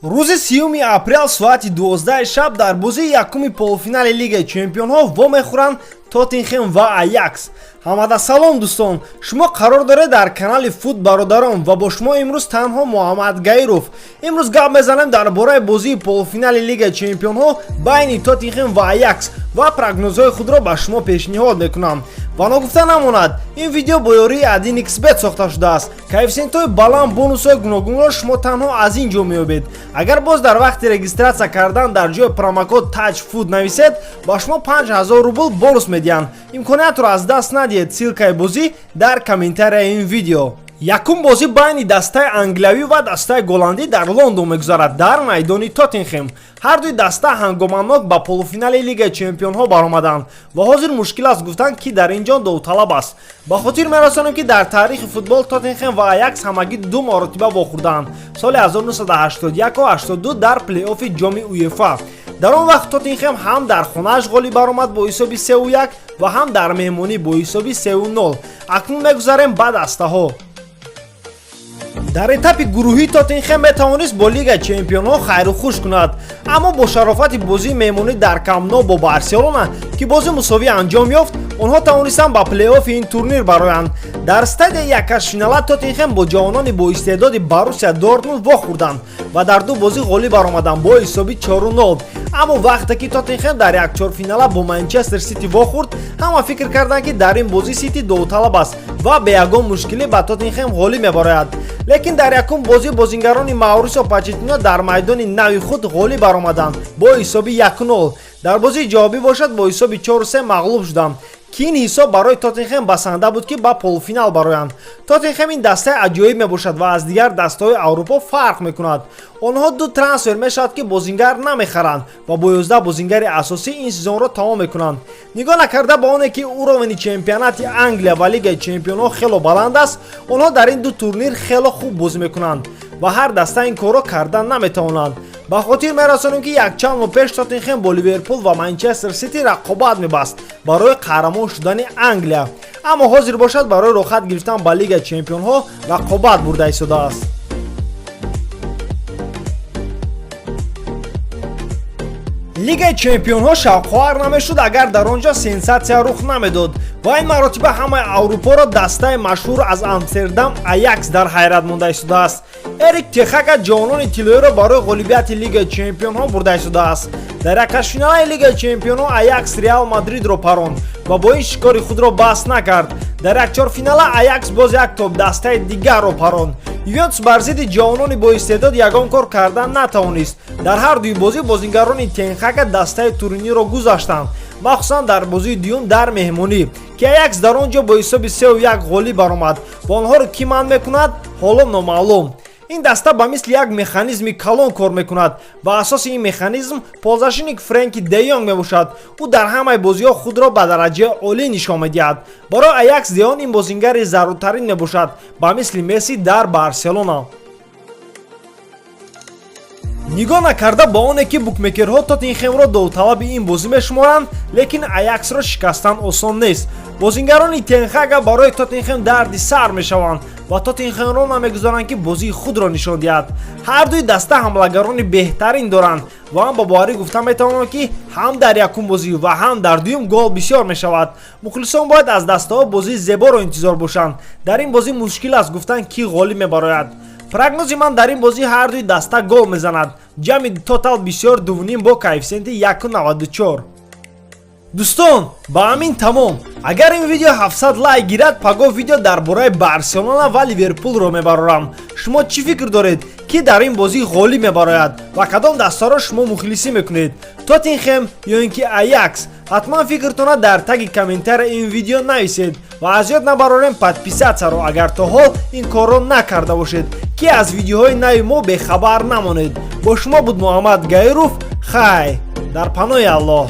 Рӯзи 30 апрел соати 12 шаб дар бозии якуми полуфинали Лигаи Чемпионҳо вомехӯранд Тоттенхем ва Аякс. Ҳамада салом, дӯстон! Шумо қарор доред дар канали Фут Бародарон ва бо шумо имрӯз танҳо Муҳаммад Гаиров. Имрӯз гап мезанем дар бораи бозии полуфинали Лигаи Чемпионҳо байни Тоттенхем ва Аякс ва прогнозҳои худро ба шумо пешниҳод мекунам. Ва ногуфта намонад, ин видео бо ёрии 1xBet сохта шудааст. Коэффисиентҳои баланд, бонусҳои гуногунро шумо танҳо аз ин ҷо меёбед. Агар боз дар вақти регистрация кардан дар ҷои промокод TAJFOOD нависед, ба шумо 5000 рубл бонус медиҳанд. Имкониятро аз даст надиҳед. Ссылкаи бозӣ дар комментарияи ин видео. Якум бозӣ байни дастаи англиявӣ ва дастаи голландӣ дар Лондон мегузарад, дар майдони Тоттенхем. Ҳардуи даста ҳангоманок ба полуфинали Лигаи Чемпионҳо баромаданд ва ҳозир мушкил аст гуфтан, ки дар ин ҷо довталаб аст. Ба хотир мерасонем, ки дар таърихи футбол Тоттенхем ва Аякс ҳамагӣ ду маротиба вохӯрдаанд: соли 1981-82 дар плей-оффи ҷоми УЕФА. Дар он вақт Тоттенхем ҳам дар хонааш ғолиб баромад бо ҳисоби 3-1 ва ҳам дар меҳмонӣ бо ҳисоби 3-0. Акнун мегузарем ба дастаҳо. Дар этапи гурӯҳӣ Тоттенхем метавонист бо Лигаи Чемпионҳо хайру хуш кунад, аммо бо шарофати бозии меҳмонӣ дар Камп Но бо Барселона, ки бози мусовӣ анҷом ёфт, онҳо тавонистанд ба плей-оффи ин турнир бароянд. Дар стадияи яккашфинала Тоттенхем бо ҷавонони боистеъдоди Боруссия Дортмунд вохӯрданд ва дар ду бозӣ ғолиб баромаданд бо ҳисоби 4-0. Аммо вақте ки Тоттенхем дар якчорфинала бо Манчестер Сити вохӯрд, ҳама фикр карданд, ки дар ин бозӣ Сити довталаб аст ва бе ягон мушкилӣ ба Тоттенхем ғолиб мебарояд. Лекин дар якум бозӣ бозингарони Маурисо Почеттино дар майдони нави худ ғолиб баромаданд бо ҳисоби 1-0. Дар бозии ҷавобӣ бошад, бо ҳисоби 4-3 мағлуб шуданд, ки ин ҳисоб барои Тоттенхем басанда буд, ки ба полуфинал бароянд. Тоттенхем ин дастаи аҷоиб мебошад ва аз дигар дастаҳои Аврупо фарқ мекунад. Онҳо ду трансфер мешавад, ки бозингар намехаранд ва бо 11 бозингари асосӣ ин сезонро тамом мекунанд. Нигоҳ накарда ба оне ки уровени чемпионати Англия ва Лигаи Чемпионҳо хело баланд аст, онҳо дар ин ду турнир хело хуб бозӣ мекунанд ва ҳар даста ин корро карда наметавонанд. Ба хотир мерасонем, ки якчанд моҳ пеш Тоттенхем бо Ливерпул ва Манчестер Сити рақобат мебаст барои қаҳрамон шудани Англия, аммо ҳозир бошад, барои роҳхат гирифтан ба Лигаи Чемпионҳо рақобат бурда истодааст. Лигаи Чемпионҳо шавқовар намешуд, агар дар он ҷо сенсатсия рух намедод, ва ин маротиба ҳамаи Аврупоро дастаи машҳур аз Амстердам Аякс дар ҳайрат монда истодааст. Эрик Техага ҷавонони тиллоиро барои ғолибияти Лигаи Чемпионҳо бурда истодааст. Дар яккашфиналаи Лигаи Чемпионҳо Аякс Реал Мадридро паронд ва бо ин шикори худро баст накард. Дар якчорфинала Аякс боз як топ дастаи дигарро паронд. Ювентус бар зидди ҷавонони боистеъдод ягон кор кардан натавонист. Дар ҳар дуи бозӣ бозингарони Тенхага дастаи Туриниро гузаштанд, махсусан дар бозии дуюм дар меҳмонӣ, ки Аякс дар он ҷо бо ҳисоби 3-1 ғолиб баромад ва онҳоро кӣ манъ мекунад, ҳоло номаълум. Ин даста ба мисли як механизми калон кор мекунад ва асоси ин механизм полузащитник Френки де Йонг мебошад. Ӯ дар ҳамаи бозиҳо худро ба дараҷаи олӣ нишон медиҳад. Барои Аякс Деон ин бозингари заруртарин мебошад, ба мисли Месси дар Барселона. Нигоҳ накарда ба оне ки букмекерҳо Тоттенхемро довталаби ин бозӣ мешуморанд, лекин Аяксро шикастан осон нест. Бозингарони Тенхага барои Тоттенхем дарди сар мешаванд ва Тоттенхемро намегузоранд, ки бозии худро нишон диҳад. Ҳар дуи даста ҳамлагарони беҳтарин доранд ва ман ба боварӣ гуфта метавонам, ки ҳам дар якум бозӣ ва ҳам дар дуюм гол бисёр мешавад. Мухлисон бояд аз дастаҳо бозии зеборо интизор бошанд. Дар ин бозӣ мушкил аст гуфтан, кӣ ғолиб мебарояд. Прогнози ман дар ин бозӣ: ҳар дуи даста гол мезанад, ҷамъи тотал бисёр 2,5 бо коэффисиенти 1,94. Дӯстон, ба ҳамин тамом. Агар ин видео 700 лайк гирад, пагоҳ видео дар бораи Барселона ва Ливерпулро мебарорам. Шумо чӣ фикр доред, ки дар ин бозӣ ғолиб мебарояд ва кадом дастаро шумо мухлисӣ мекунед, Тоттенхем ё ин ки Аякс? Ҳатман фикртона дар таги комментария ин видео нависед ва аз ёд набарорем подписатьсяро, агар то ҳол ин корро накарда бошед, ки аз видеоҳои нави мо бехабар намонед. Бо шумо буд Муҳаммад Гаиров. Хай, дар паноҳи Аллоҳ.